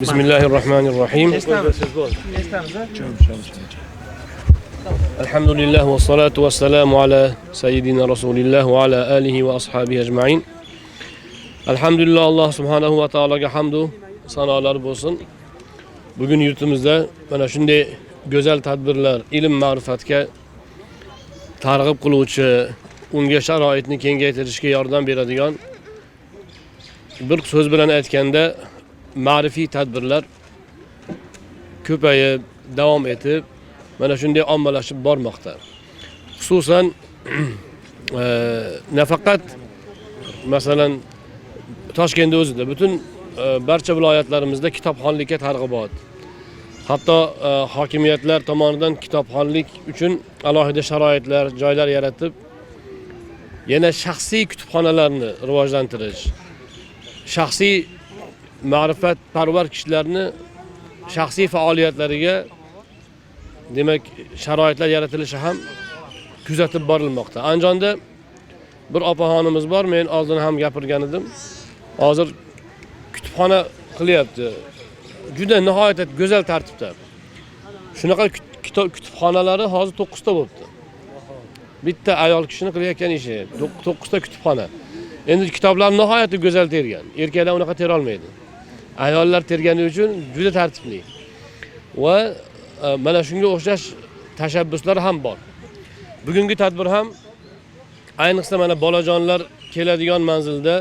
Bismillahirrahmanirrahim. Elhamdülillah ve salatu ve selamu ala seyyidina Rasulillah ve ala alihi ve ashabihi ecmain. Elhamdülillah Allah subhanahu ve teala'ga hamdu sanolar bo'lsin. Bugun yurtimizda mana shunday go'zal tadbirlar, ilm ma'rifatga targ'ib qiluvchi, unga sharoitni kengaytirishga yordam beradigan, bir so'z bilan aytganda ma'rifiy tadbirlar ko'payib, davom etib, mana shunday ommalashib bormoqda. Xususan nafaqat masalan Toshkentda o'zida, butun barcha viloyatlarimizda kitobxonlikka targ'ibot, hatto hokimiyatlar tomonidan kitobxonlik uchun alohida sharoitlar, joylar yaratib, yana shaxsiy kutubxonalarni rivojlantirish, shaxsiy ma'rifatparvar kishilarni shaxsiy faoliyatlariga demak sharoitlar yaratilishi ham kuzatib borilmoqda. Andijonda bir opaxonimiz bor, men oldin ham gapirgan edim. Hozir kutubxona qilyapti. Juda nihoyatda go'zal tartibda. Shunaqa kutubxonalari hozir 9 ta bo'libdi. Bitta ayol kishini qilayotgan ishi 9 ta kutubxona. Endi kitoblar nihoyatda go'zal tergan. Erkaklar unaqa tera olmaydi. Ayollar tergani uchun juda tartibli. Va mana shunga o'xshash tashabbuslar ham bor. Bugungi tadbir ham ayniqsa mana bolajonlar keladigan manzilda,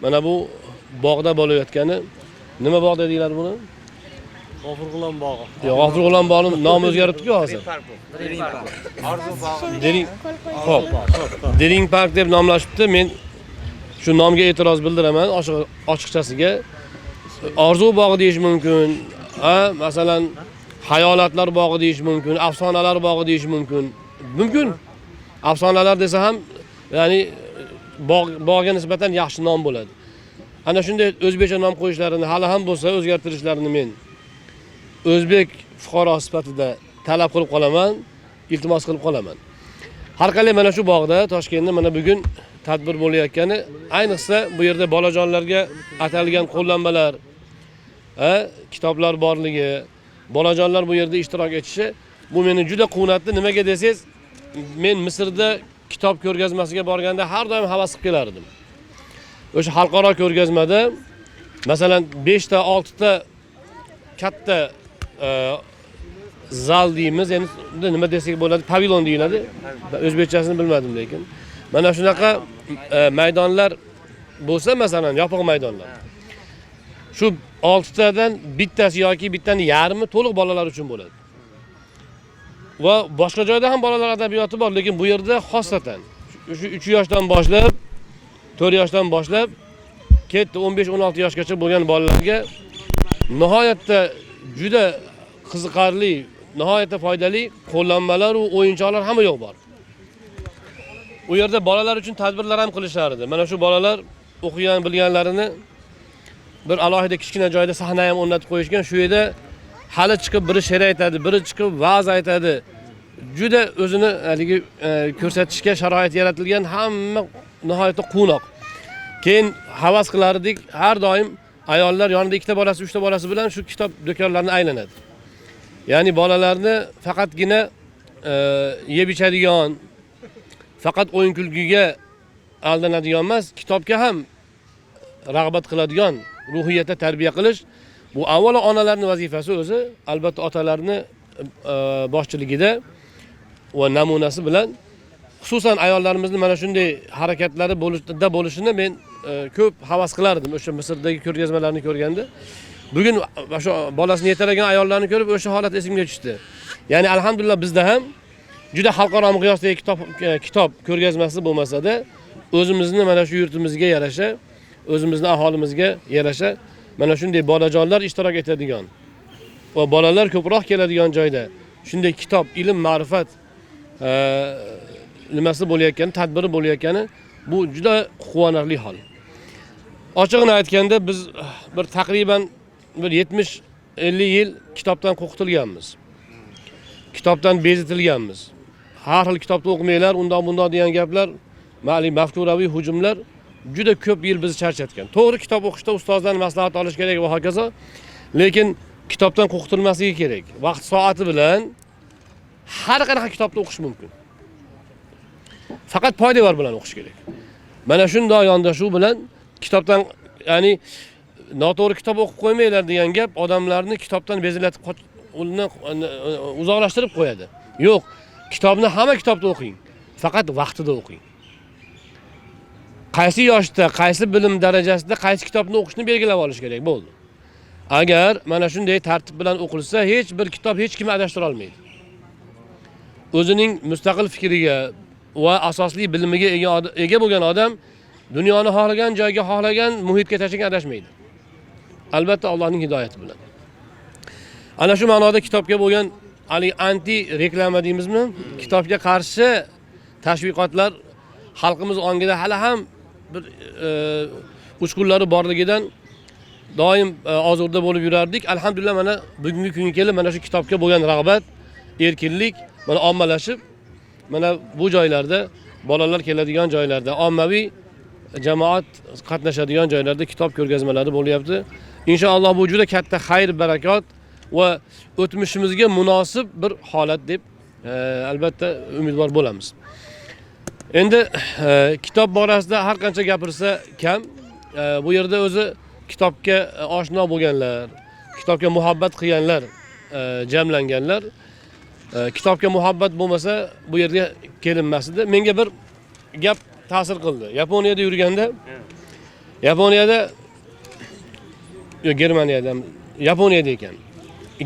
mana bu bog'da bo'layotgani, nima bog' dedinglar buni? G'ofur G'ulom bog'i. Yo'q, G'ofur G'ulom bog'ini nomi o'zgaribdi-ku hozir. Orzu bog'i. Dering. Xo'p. Dering park deb nomlashibdi. Men shu nomga e'tiroz bildiraman ochiqchasiga. Orzu bog'i deyish mumkin. Ha, masalan, hayolatlar bog'i deyish mumkin, afsonalar bog'i deyish mumkin. Mumkin. Afsonalar desa ham, ya'ni bog'ga nisbatan yaxshi nom bo'ladi. Ana shunday o'zbekcha nom qo'yishlarini, hali ham bo'lsa o'zgartirishlarini men o'zbek fuqaro sifatida talab qilib qolaman, iltimos qilib qolaman. Har qalay mana shu bog'da Toshkentda mana bugun tadbir bo'layotgani, ayniqsa bu yerda bolajonlarga atalgan qo'llanmalar, kitoblar borligi, bolajonlar bu yerda ishtirok etishi bu meni juda quvnatdi. Nimaga desangiz, men Misrda kitob ko'rgazmasiga borganda har doim havas qilib kelardim. O'sha xalqaro ko'rgazmada masalan 5 ta, 6 ta katta zal deymiz, endi nima desak bo'ladi, pavilon deyiladi. O'zbekchasini bilmadim lekin. Mana shunaqa maydonlar bo'lsa, masalan, yopiq maydonlar. Shu 6 tadan bittasi yoki bittani yarmi to'liq bolalar uchun bo'ladi. Va boshqa joyda ham bolalar adabiyoti bor, lekin bu yerda xosatan shu 3 yoshdan boshlab, 4 yoshdan boshlab ketdi 15-16 yoshgacha bo'lgan bolalarga nihoyatda juda qiziqarli, nihoyatda foydali qo'llanmalar va o'yinchoqlar hamma yo'q bor. U yerda bolalar uchun tadbirlar ham qilishardi. Mana shu bolalar o'qigan bilganlarini bir alohida kichkina joyda sahna ham o'rnatib qo'yishgan. Shu yerda hali chiqib biri she'r aytadi, biri chiqib va'z aytadi. Juda o'zini haligi ko'rsatishga sharoit yaratilgan, hamma nihoyatda quvnoq. Keyin havas qilardik, har doim ayollar yonida 2 ta bolasi, 3 ta bolasi bilan shu kitob do'konlarini aylanadi. Ya'ni bolalarni faqatgina yeb ichadigan, faqat o'yin kulgiga aldanadigan emas, kitobga ham rag'bat qiladigan ruhiyatda tarbiya qilish bu avvalo onalarning vazifasi o'zi, albatta otalarni boshchiligida va namunasi bilan, xususan ayollarimizni mana shunday harakatlari bo'lishini men ko'p havas qilardim o'sha Misrdagi ko'rgazmalarni ko'rganda. Bugun o'sha bolasini yetalagan ayollarni ko'rib o'sha holat esimga tushdi. Ya'ni alhamdulillah bizda ham juda xalqaro miqyosdagi kitob ko'rgazmasi bo'lmasa-da, o'zimizni mana shu yurtimizga yarasha, o'zimizni aholimizga yarasha mana shunday bolajonlar ishtirok etadigan va bolalar ko'proq keladigan joyda shunday kitob, ilm, ma'rifat nimasi bo'layotgani, tadbiri bo'layotgani bu juda quvonarli hol. Ochig'ini aytganda biz bir taqriban bir 70-50 yil kitobdan qo'rqitilganmiz. Kitobdan bezitilganmiz. Har xil kitobni o'qimanglar, undoq bundoq degan gaplar, ma'lum mafkuraviy hujumlar juda ko'p yil bizni charchatgan. To'g'ri, kitob o'qishda ustozdan maslahat olish kerak va hokazo. Lekin kitobdan qo'rqitilmasligi kerak. Vaqt soati bilan har qanaqa kitobni o'qish mumkin. Faqat poydevor bilan o'qish kerak. Mana shunday yondashuv bilan kitobdan, ya'ni noto'g'ri kitob o'qib qo'ymanglar degan gap odamlarni kitobdan bezilatib, uni uzoqlashtirib qo'yadi. Yo'q, kitobni, hamma kitobni o'qing. Faqat vaqtida o'qing. Qaysi yoshda, qaysi bilim darajasida qaysi kitobni o'qishni belgilab olish kerak bo'ldi. Agar mana shunday tartib bilan o'qilsa, hech bir kitob hech kimni adashtira olmaydi. O'zining mustaqil fikriga va asosli bilimiga ega bo'lgan odam dunyoni xohlagan joyga, xohlagan muhitga tashlagan adashmaydi. Albatta Allohning hidoyati bilan. Ana shu ma'noda kitobga bo'lgan haligi anti reklama deymizmi? Kitobga qarshi tashviqotlar xalqimiz ongida hali ham bir uchqunlari borligidan doim ozurda bo'lib yurardik. Alhamdulillah, mana bugungi kunga kelib mana shu kitobga bo'lgan rag'bat, erkinlik mana ommalashib, mana bu joylarda, bolalar keladigan joylarda, ommaviy jamoat qatnashadigan joylarda kitob ko'rgazmalari bo'lyapti. Inshaalloh bu juda katta xayr barakot va o'tmishimizga munosib bir holat deb albatta umidvor bo'lamiz. Endi kitob borasida har qancha gapirsa kam. Bu yerda o'zi kitobga oshno bo'lganlar, kitobga muhabbat qilganlar jamlanganlar. Kitobga muhabbat bo'lmasa bu yerga kelinmas edi. Menga bir gap ta'sir qildi. Yaponiyada yurganda, Yaponiyada yo'q, Germaniyada ham, Yaponiyada ekan.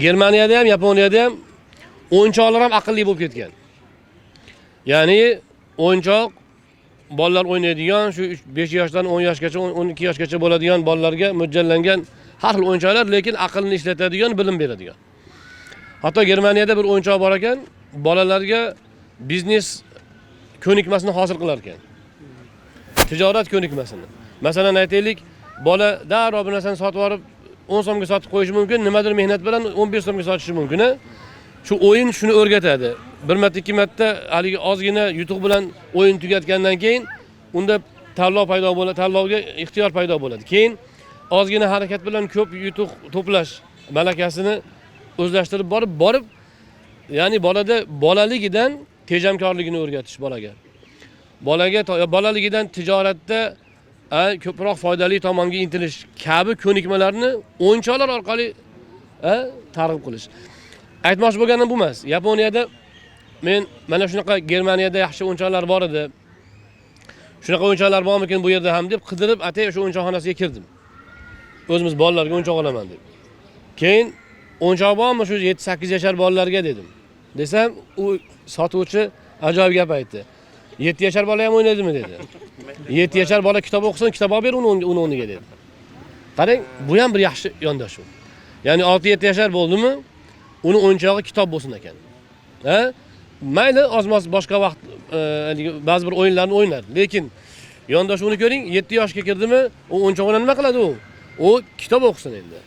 Germaniyada ham, Yaponiyada ham o'yinchoqlar ham aqlli bo'lib ketgan. Ya'ni o'yinchoq bolalar o'ynaydigan shu 5 yoshdan 10 yoshgacha, 12 yoshgacha bo'ladigan bolalarga mo'ljallangan har xil o'yinchoqlar, lekin aqlni ishlatadigan, bilim beradigan. Hatto Germaniyada bir o'yinchoq bor ekan, bolalarga biznes ko'nikmasini hosil qilar ekan. Tijorat ko'nikmasini. Masalan, aytaylik, bola darrov bir narsani sotib olib 10 so'mga sotib qo'yishi mumkin, nimadir mehnat bilan 15 so'mga sotishi mumkin. Shu o'yin shuni o'rgatadi. Bir marta, ikki marta haligi ozgina yutuq bilan o'yin tugatgandan keyin unda tanlov paydo bo'ladi, tanlovga ixtiyor paydo bo'ladi. Keyin ozgina harakat bilan ko'p yutuq to'plash malakasini o'zlashtirib borib, ya'ni bolada bolaligidan tejamkorligini o'rgatish bolaga. Bolaga bolaligidan tijoratda ko'proq foydali tomonga intilish kabi ko'nikmalarni o'yinchoqlar orqali targ'ib qilish. Aytmoqchi bo'lganim bu emas. Yaponiyada men mana shunaqa, Germaniyada yaxshi o'yinchoqlar bor edi. Shunaqa o'yinchoqlar bormikin bu yerda ham deb qidirib, atay o'sha o'yinchoqxonasiga kirdim. O'zimiz bolalarga o'yinchoq olaman deb. Keyin o'yinchoq bormi shu 7-8 yashar bolalarga dedim. Desam, u sotuvchi ajoyib gap aytdi. 7 yashar bola ham o'ynaydimi dedi. 7 yashar bola kitob o'qisin, kitob olib ber uni o'rniga dedi. Qarang, bu ham bir yaxshi yondashuv. Ya'ni 6-7 yashar bo'ldimi, uni o'yinchog'i kitob bo'lsin ekan. Ha? Mayli, ozmoz boshqa vaqt ba'zi bir o'yinlarni o'ynar, lekin yondashuvni ko'ring, 7 yoshga kirdimi, u o'yinchog'ini nima qiladi u? U kitob o'qisin endi.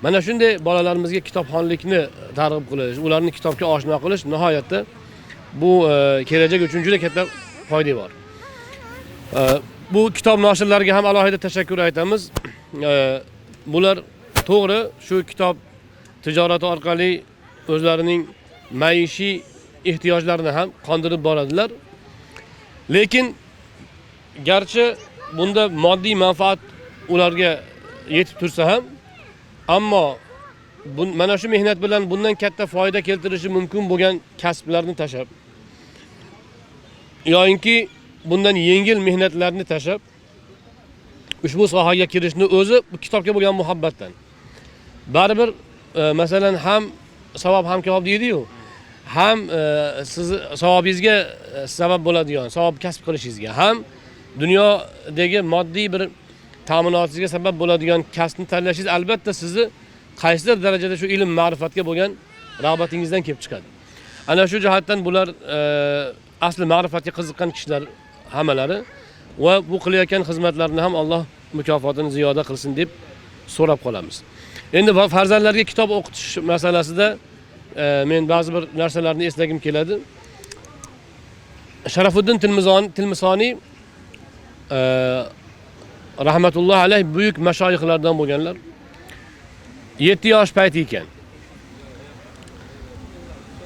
Mana shunday bolalarimizga kitobxonlikni targ'ib qilish, ularni kitobga oshno qilish nihoyatda bu kelajak uchun juda katta foyda bor. Bu kitob noshirlariga ham alohida tashakkur aytamiz. Bular to'g'ri shu kitob tijorati orqali o'zlarining maishiy ehtiyojlarini ham qondirib boradilar. Lekin garchi bunda moddiy manfaat ularga yetib tursa ham, ammo mana shu mehnat bilan bundan katta foyda keltirishi mumkin bo'lgan kasblarni tashlab, yoinki bundan yengil mehnatlarni tashlab ushbu sohaga kirishni o'zi bu kitobga bo'lgan muhabbatdan. Baribir masalan ham savob ham kavob deydi-yu, ham sizni savobingizga sabab bo'ladigan, savob kasb qilishingizga, ham dunyodagi moddiy bir ta'minotingizga sabab bo'ladigan kasbni tanlashingiz albatta sizni qaysidir darajada shu ilm ma'rifatga bo'lgan rag'batingizdan kelib chiqadi. Ana shu jihatdan bular asli ma'rifatga qiziqqan kishilar hammalari va bu qilayotgan xizmatlarini ham Alloh mukofotini ziyoda qilsin deb so'rab qolamiz. Endi farzandlarga kitob o'qitish masalasida men ba'zi bir narsalarni eslagim keladi. Sharafuddin Tilmisoniy rahmatulloh alayh buyuk mashoyixlardan bo'lganlar. 7 yosh payti ekan.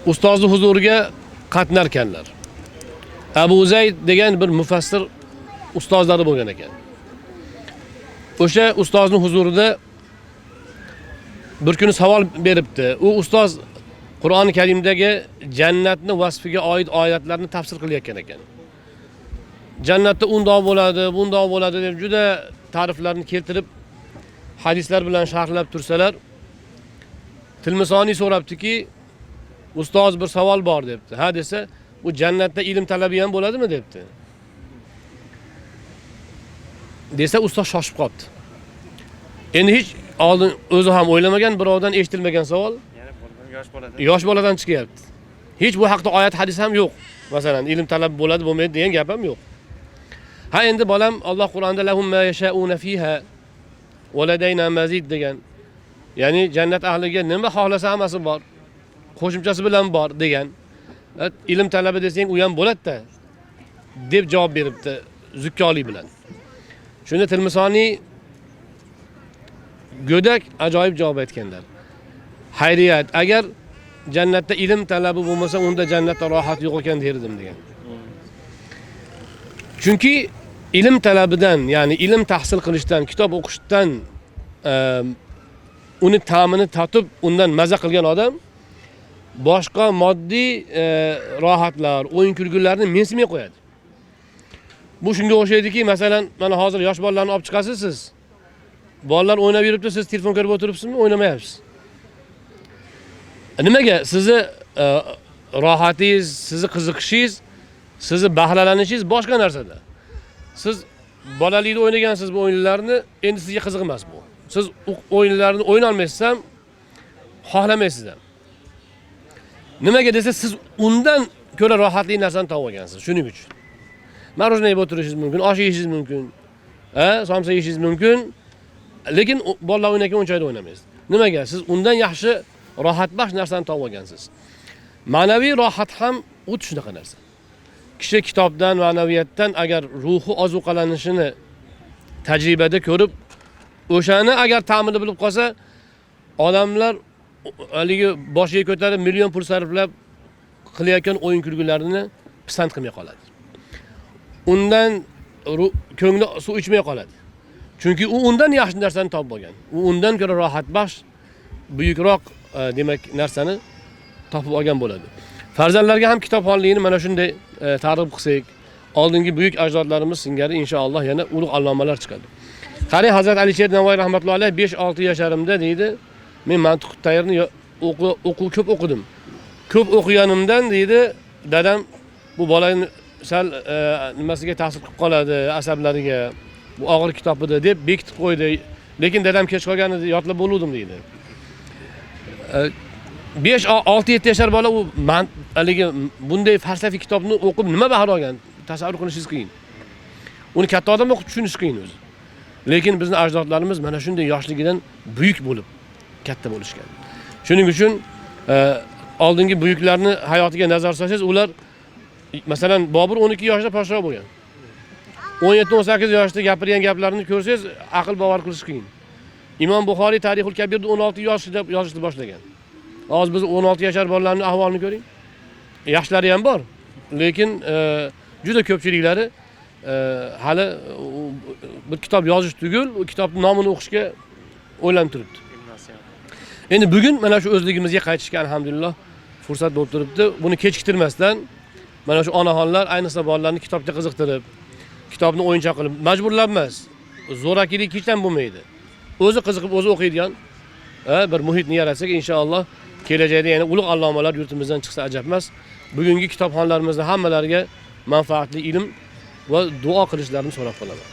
Ustozi huzuriga qatnarkanlar. Abu Zayd degan bir mufassir ustozlari bo'lgan ekan. O'sha ustozning huzurida bir kuni savol beribdi. U ustoz Qur'oni Karimdagi jannatni vasfiga oid oyatlarni tafsir qilayotgan ekan. Jannatda undoq bo'ladi, bundoq bo'ladi deb juda ta'riflarni keltirib, hadislar bilan sharhlab tursalar, Tilmisoniy so'rabdiki, ustoz bir savol bor debdi. Ha desa, bu jannatda ilm talabi ham bo'ladimi debdi. Desa ustoz shoshib qoldi. Endi hech oldin o'zi ham o'ylamagan, birovdan eshitilmagan savol. Yosh boladan. Yosh boladan chiqyapti. Hech bu haqda oyat hadis ham yo'q. Masalan, ilm talab bo'ladi, bo'lmaydi degan gap ham yo'q. Ha endi bolam Alloh Qur'onda lahum ma yasha'una fiha va ladayna mazid degan. Ya'ni jannat ahliga nima xohlasa hammasi bor. Qo'shimchasi bilan bor degan. Ilm talabi desang u ham bo'ladi-da deb javob beribdi zukkoli bilan. Shunda Tilmisoniy go'dak ajoyib javob aytganlar. Hayriyat, agar jannatda ilm talabi bo'lmasa, unda jannatda rohat yo'q ekan derdim degan. Chunki ilm talabidan, ya'ni ilm tahsil qilishdan, kitob o'qishdan uni ta'mini tatib, undan maza qilgan odam boshqa moddiy rohatlar, o'yin kulgularni mensimay qo'yadi. Bu shunga o'xshaydiki, masalan, mana hozir yosh bolalarni olib chiqasiz siz. Bolalar o'ynab yuribdi, siz telefon ko'rib o'tiribsizmi, o'ynamayapsiz. Nimaga? Sizni rohatingiz, sizni qiziqishingiz, sizni bahralanishingiz boshqa narsada. Siz bolalikda o'ynagansiz bu o'yinlarni, endi sizga qiziq emas bu. Siz o'yinlarni o'ynolmaysiz ham, xohlamaysiz ham. Nimaga desa, siz undan ko'ra rohatli narsani topib olgansiz, shuning uchun. Marojna yeb o'tirishingiz mumkin, osh yeyishingiz mumkin, somsa yeyishingiz mumkin, lekin bolalar o'ynayotgan o'yinchoqda o'ynamaysiz. Nimaga? Siz undan yaxshi rohatbaxsh narsani topib olgansiz. Ma'naviy rohat ham xuddi shunaqa narsa. Kishi kitobdan, ma'naviyatdan agar ruhi ozuqalanishini tajribada ko'rib, o'shani agar ta'mini bilib qolsa, odamlar haligi boshiga ko'tarib million pul sarflab qilayotgan o'yin kulgularini pisand qilmay qoladi. Undan ko'ngli suv ichmay qoladi. Chunki u undan yaxshi narsani topib olgan. U undan ko'ra rohatbaxsh, buyukroq demak narsani topib olgan bo'ladi. Farzandlarga ham kitobxonlikni mana shunday targ'ib qilsak, oldingi buyuk ajdodlarimiz singari inshaalloh yana ulug' allomalar chiqadi. Qarang, Hazrat Alisher Navoiy rahmatullohi alayhi 5-6 yasharimda deydi, men Mantiq Tayrni ko'p o'qidim. Ko'p o'qiganimdan deydi, dadam bu bolani sal nimasiga ta'sir qilib qoladi, asablariga, bu og'ir kitob edi deb bekitib qo'ydi. Lekin dadam kech qolgan edi, yodlab bo'ldim deydi. 5-6-7 yashar bola u haligi bunday falsafiy kitobni o'qib nima bahra olgan, tasavvur qilishingiz qiyin. Uni katta odam o'qib tushunish qiyin o'zi. Lekin bizning ajdodlarimiz mana shunday yoshligidan buyuk bo'lib katta bo'lishgan. Shuning uchun oldingi buyuklarni hayotiga nazar solsangiz, ular masalan Bobur 12 yoshda podshoh bo'lgan. 17-18 yoshda gapirgan gaplarini ko'rsangiz, aql bovar qilish qiyin. Imom Buxoriy Tarixul Kabirni 16 yoshida yozishni boshlagan. Hozir biz 16 yashar bolalarning ahvolini ko'ring. Yaxshilari ham bor, lekin juda ko'pchiliklari hali bir kitob yozish tugul, u kitobning nomini o'qishga o'ylanib turibdi. Endi bugun mana shu o'zligimizga qaytishga alhamdulillah fursat bo'lib turibdi. Buni kechiktirmasdan mana shu onaxonlar ayniqsa bolalarni kitobga qiziqtirib, kitobni o'yinchoq qilib, majburlab emas, zo'rakilik hech ham bo'lmaydi. O'zi qiziqib, o'zi o'qiydigan bir muhitni yaratsak, inshaalloh kelajakda yana ulug' allomalar yurtimizdan chiqsa ajab emas. Bugungi kitobxonlarimizni hammalariga manfaatli ilm va duo qilishlarini so'rab qolaman.